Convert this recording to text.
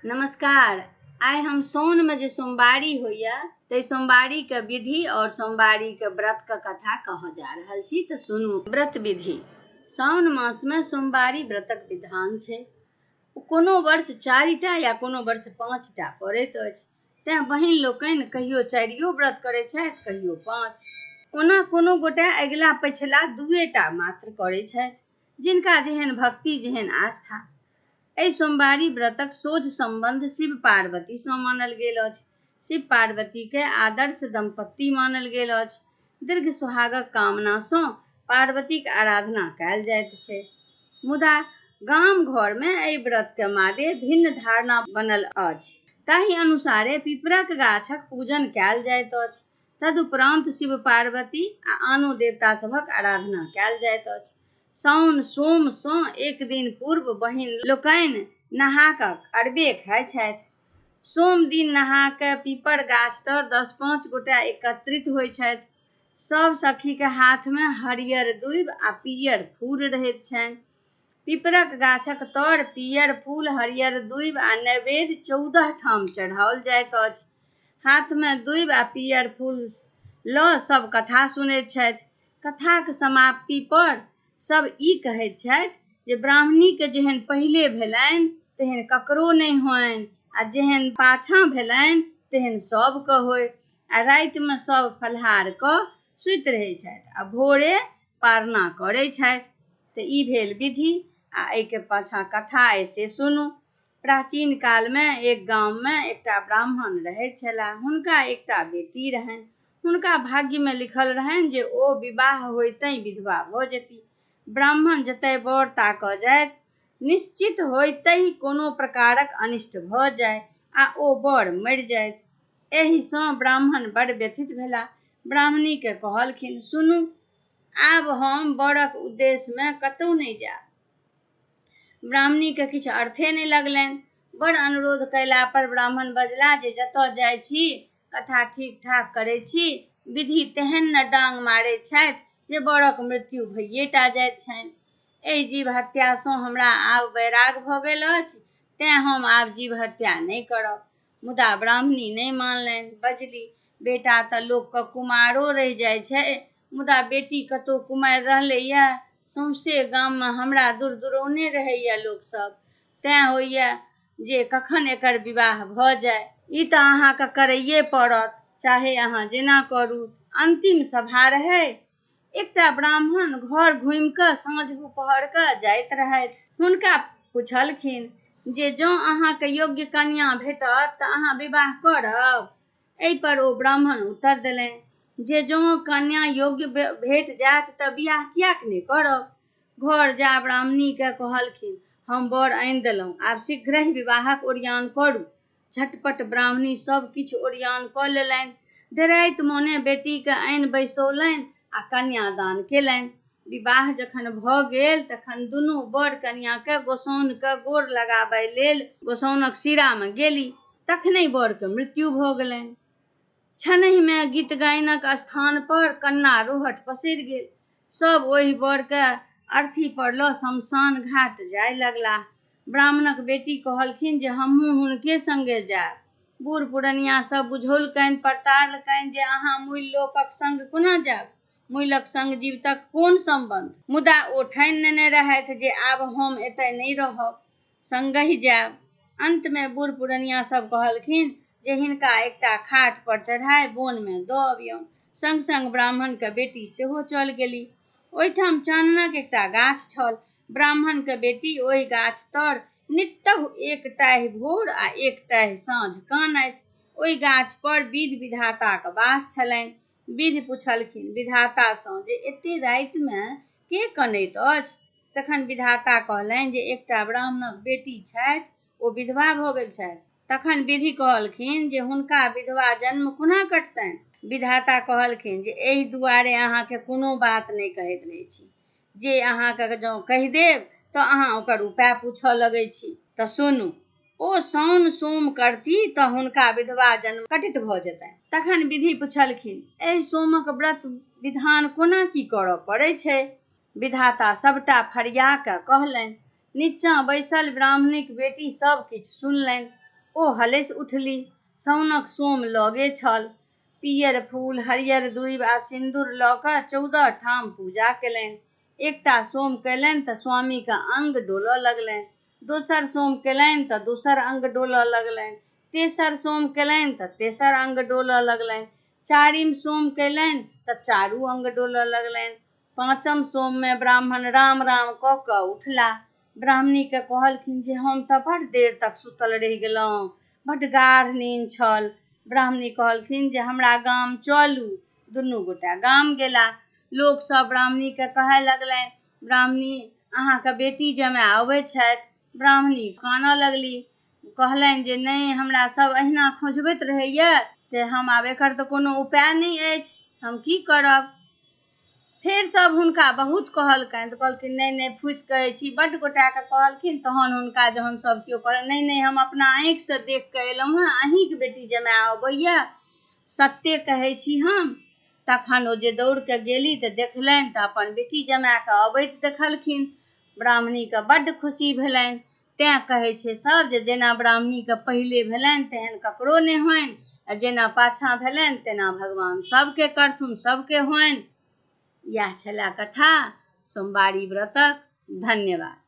नमस्कार। आइ हम साउनमे जे सोमवारी होइए ताहि सोमवारीके विधि आओर सोमवारीके व्रतके कथा कहऽ जा रहल छी, तऽ सुनू। व्रत विधि। साउन मासमे सोमवारी व्रतक विधान छै। ओ कोनो वर्ष 4टा या कोनो वर्ष 5टा पड़ैत अछि, तेँ बहिन लोकनि कहियो चारियो व्रत करैत छथि, कहियो 5। ओना कोनो गोटे अगिला पछिला 2टा मात्र करैत छथि, जिनका जेहन भक्ति जेहन आस्था। एहि सोमवारी व्रतक सोझ सम्बन्ध शिव पार्वतीसँ मानल गेल अछि। शिव पार्वतीकेँ आदर्श दम्पत्ति मानल गेल अछि। दीर्घ सुहागक कामनासँ पार्वतीक आराधना कयल जाइत छै। मुदा गाम घरमे एहि व्रतके मादे भिन्न धारणा बनल अछि। ताहि अनुसारे पीपरक गाछक पूजन कयल जाइत अछि। तदुपरान्त शिव पार्वती आ आनो देवता सभक आराधना कयल जाइत अछि। साओन सोमसँ एक दिन पूर्व बहिन लोकनि नहा कऽ अरबे खाइ छथि। सोम दिन नहा कऽ पीपर गाछ तर 10-5 गोटे एकत्रित होइ छथि। सभ सखीक हाथमे हरियर दूबि आ पीयर फूल रहैत छनि। पीपरक गाछक तर पीयर फूल, हरियर दूबि आ नैवेद्य 14 ठाम चढ़ाओल जाइत अछि। हाथमे दूबि आ पीयर फूल लऽ सभ कथा सुनैत छथि। कथाक समाप्ति पर सभ ई कहैत छथि जे ब्राह्मणीके जेहन पहिले भेलनि तेहन ककरो नहि होइन आ जेहन पाछाँ भेलनि तेहन सभके होइ। आ रातिमे सभ फलाहार कऽ सुति रहै छथि आ भोरे पारणा करै छथि। तऽ ई भेल विधि आ एहिके पाछाँ कथा अइ से सुनू। प्राचीन कालमे एक गाममे एकटा ब्राह्मण रहैत छलाह। हुनका एकटा बेटी रहनि। हुनका भाग्यमे लिखल रहनि जे ओ विवाह होइतहि विधवा भऽ जेती। ब्राह्मण जतय वर ताकऽ जाथि, निश्चित होइतहि कोनो प्रकारक अनिष्ट भऽ जाय आ ओ वर मरि जाथि। एहिसँ ब्राह्मण बड़ व्यथित भेलाह। ब्राह्मणीकेँ कहलखिन, सुनू, आब हम वरक उद्देश्यमे कतहु नहि जायब। ब्राह्मणीकेँ किछु अर्थे नहि लगलनि। बड़ अनुरोध कयला पर ब्राह्मण बजलाह जे जतऽ जाइ छी कथा ठीक-ठाक करै छी, विधि तेहन ने डांग मारैत छथि जे वरक मृत्यु भइए टा जाइत छनि। एहि जीव हत्यासँ हमरा आब वैराग भऽ गेल अछि, तेँ हम आब जीव हत्या नहि करब। मुदा ब्राह्मणी नहि मानलनि। बजली, बेटा तऽ लोकके कुमारो रहि जाइ छै, मुदा बेटी कतहु कुमारि रहलैए? सौंसे गाममे हमरा दुरदुरौने रहैए लोक सभ। तेँ होइए जे कखन एकर विवाह भऽ जाय। ई तऽ अहाँकेँ करैए पड़त, चाहे अहाँ जेना करू। अन्तिम सभा रहै। एकटा ब्राह्मण घर घूमि कऽ साँझ दुपहरके जाइत रहथि। हुनका पुछलखिन जे जँ अहाँके योग्य कन्या भेटत तऽ अहाँ विवाह करब? एहिपर ओ ब्राह्मण उत्तर देलनि जे जँ कन्या योग्य भेट जायत तऽ बियाह किएक नहि करब। घर जा ब्राह्मणीकेँ कहलखिन, हम वर आनि देलहुँ, आब शीघ्रहि विवाहक ओरियान करू। झटपट ब्राह्मणी सभ किछु ओरियान कऽ लेलनि। डेराइत मोने बेटीकेँ आनि बैसौलनि आ कन्यादान केलनि। विवाह जखन भऽ गेल तखन दुनू वर कनियाँकेँ गोसाउनिकेँ गोर लगाबय लेल गोसाउनक सिरामे गेली। तखनहि वरके मृत्यु भऽ गेलनि। क्षणहिमे गीत-गाइनक स्थान पर कन्ना-रोहट पसरि गेल। सभ ओहि वरकेँ अर्थी पर लऽ श्मशान घाट जाय लगलाह। ब्राह्मणक बेटी कहलखिन जे हमहूँ हुनके संगे जायब। बूढ़-पुरनियाँ सभ बुझौलकनि, परतारलकनि जे अहाँ मुइल लोकक संग कोना जायब? मुइलक संग जीवितक कोन सम्बन्ध? मुदा ओ ठानि नेने रहथि जे आब हम एतय नहि रहब, संगहि जायब। अन्तमे बूढ़-पुरनियाँ सभ कहलखिन जे हिनका एकटा खाट पर चढ़ाय बोनमे दऽ अबियौन। संग-संग ब्राह्मणक बेटी सेहो चल गेली। ओहिठाम चाननक एकटा गाछ छल। ब्राह्मणक बेटी ओहि गाछ तर नित्तहु एक टाहि भोर आ एक टाहि साँझ कानथि। ओहि गाछ पर विधि विधाताक वास छलनि। विधि पुछलखिन विधातासँ जे एते रातिमे के कनैत अछि? तखन विधाता कहलनि जे एकटा ब्राह्मणक बेटी छथि, ओ विधवा भऽ गेल छथि। तखन विधि कहलखिन जे हुनका विधवा जन्म कोना कटतनि? विधाता कहलखिन जे एहि दुआरे अहाँके कोनो बात नहि कहैत रहै छी जे अहाँके जँ कहि देब तऽ अहाँ ओकर उपाय पूछऽ लगै छी। तऽ सुनू, ओ साओन सोम करती तऽ हुनका विधवा जन्म कटित भऽ जेतनि। तखन विधि पुछलखिन, एहि सोमक व्रत विधान कोना की करऽ पड़ै छै? विधाता सभटा फरिया कऽ कहलनि। निच्चाँ बैसल ब्राह्मणीक बेटी सभ किछु सुनलनि। ओ हलसि उठली। साओनक सोम लगे छल। पीयर फूल, हरियर दूबि आ सिन्दूर लऽ कऽ 14 ठाम पूजा केलनि। एकटा सोम कयलनि तऽ स्वामीक अंग डोलऽ लगलनि। दोसर सोम कयलनि तऽ दोसर अंग डोलऽ लगलनि। तेसर सोम कयलनि तऽ तेसर अंग डोलऽ लगलनि। चारिम सोम कयलनि तऽ चारू अंग डोलऽ लगलनि। पाँचम सोममे ब्राह्मण राम राम कऽ कऽ उठला। ब्राह्मणीकेँ कहलखिन जे हम तऽ बड्ड देर तक सुतल रहि गेलहुँ, बड्ड गाढ़ नीन छल। ब्राह्मणी कहलखिन जे हमरा गाम चलू। दुनू गोटा गाम गेला। लोकसभ ब्राह्मणीकेँ कहय लगलनि, ब्राह्मणी अहाँके बेटी जमाय अबै छथि। ब्राह्मणी कानऽ लगली। कहलनि जे नहि, हमरा सभ अहिना खौंझबैत रहैए, से हम आब एकर तऽ कोनो उपाय नहि अछि, हम की करब? फेर सभ हुनका बहुत कहलकनि तऽ कहलखिन नहि नहि, फूसि कहै छी। बड्ड गोटाके कहलखिन। तहन हुनका जहन सभ केओ कहलनि, नहि नहि, हम अपना आँखिसँ देख कऽ एलहुँ हेँ, अहीँके बेटी जमाय अबैए, सत्ते कहै छी हम। तखन ओ जे दौड़ कऽ गेली तऽ देखलनि तऽ अपन बेटी जमायके अबैत देखलखिन। ब्राह्मणीके बड्ड खुशी भेलनि। तेँ कहै छै सभ जे जेना ब्राह्मणीके पहिले भेलनि तेहन ककरो नहि होइन, आ जेना पाछाँ भेलनि तेना भगवान सभके करथुन, सभके होइन। इएह छलए कथा सोमवारी व्रतक। धन्यवाद।